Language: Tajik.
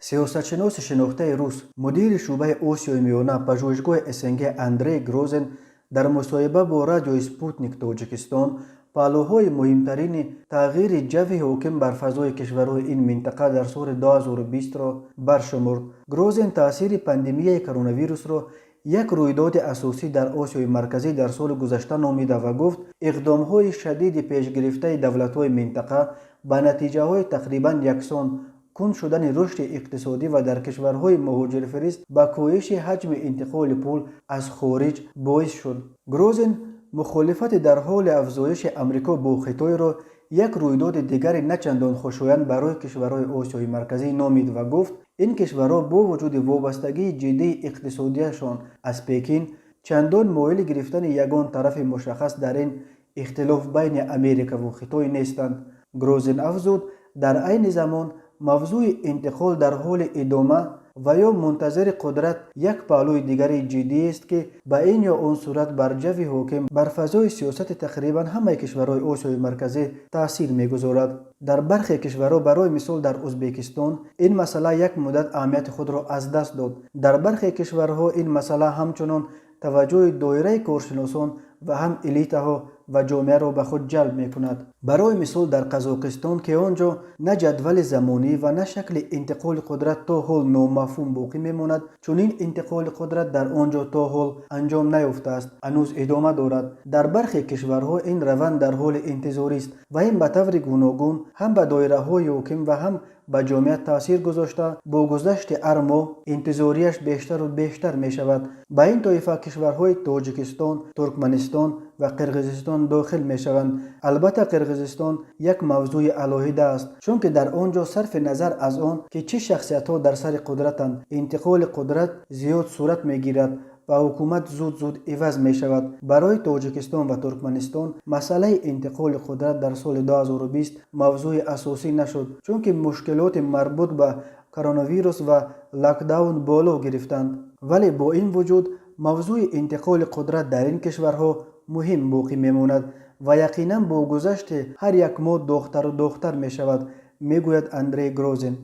Сиёсатшиноси шинохтаи рус, мудири шӯъбаи Осиёи Миёна, пажӯҳишгоҳи СНГ Андрей Грозин дар мусоҳиба бо радиои «Спутник» Тоҷикистон паҳлӯҳои муҳимтарини тағйири ҷавви ҳоким бар фазои кишварҳои ин минтақа дар соли 2020-ро баршумурд. Грозин таъсири пандемияи коронавирусро як рӯйдоди асосӣ дар Осиёи Марказӣ дар соли гузашта номида ва гуфт, иқдомҳои шадиди пешгирифтаи давлатҳои минтақа ба натиҷаҳои тақрибан яксон, кунд шудани рушди иқтисодӣ ва дар кишварҳои муҳоҷирфирист ба коҳиши ҳаҷми интиқоли пул аз хориҷ боис шуд. Грозин мухолифати дар ҳоли афзоиши Амрико бо Хитойро як рӯйдоди дигари начандон хушоянд барои кишварҳои Осиёи Марказӣ номид ва гуфт, ин кишварҳо бо вуҷуди вобастагии ҷиддии иқтисодияшон аз Пекин чандон моили гирифтани ягон тарафи мушаххас дар ин ихтилоф байни Америкаву Хитой нестанд. Грозин афзуд, дар айни замон мавзӯи интиқол дар ҳоли идома ва ё мунтазири қудрат як паҳлӯи дигари ҷиддиест, ки ба ин ё он сурат бар ҷавви ҳоким бар фазои сиёсати тақрибан ҳамаи кишварҳои Осиёи Марказӣ таъсир мегузорад. Дар бархе кишварҳо, барои мисол дар Ӯзбекистон, ин масъала як муддат аҳамияти худро аз даст дод. Дар бархе кишварҳо ин масъала ҳамчунон таваҷҷӯҳи доираи коршиносон ва ҳам элитаҳо ва ҷомеаро ба худ ҷалб мекунад. Барои мисол, дар Қазоқистон, ки он ҷо на ҷадвали замонӣ ва на шакли интиқоли қудрат то ҳол номафҳум боқӣ мемонад. Чунин интиқоли қудрат дар он ҷо то ҳол анҷом наёфтааст, ҳанӯз идома дорад. Дар бархе кишварҳо ин раванд дар ҳоли интизорист ва ин ба таври гуногун ҳам ба доираҳои ҳоким ва ҳам ба ҷомеа таъсир гузошта, бо гузашти ҳар моҳ интизориаш бештару бештар мешавад. Ба ин тоифа кишварҳои Тоҷикистон, Туркманистон ва Қирғизистон дохил мешаванд. Албатта, Қирғизистон як мавзӯи алоҳида аст, чунки дар он ҷо сарфи назар аз он, ки чӣ шахсиятҳо дар сари қудратанд, интиқоли қудрат зиёд сурат мегирад ва ҳукумат зуд-зуд иваз мешавад. Барои Тоҷикистон ва Туркманистон масъалаи интиқоли қудрат дар соли 2020 мавзӯи асосӣ нашуд, чунки мушкилоти марбут ба коронавирус ва локдаун боло гирифтанд. Вале бо ин вуҷуд мавзӯи интиқоли қудрат дар ин кишварҳо муҳим боқӣ мемонад ва яқинан бо гузашти ҳар як моҳ доғтару доғтар мешавад, мегӯяд Андрей Грозин.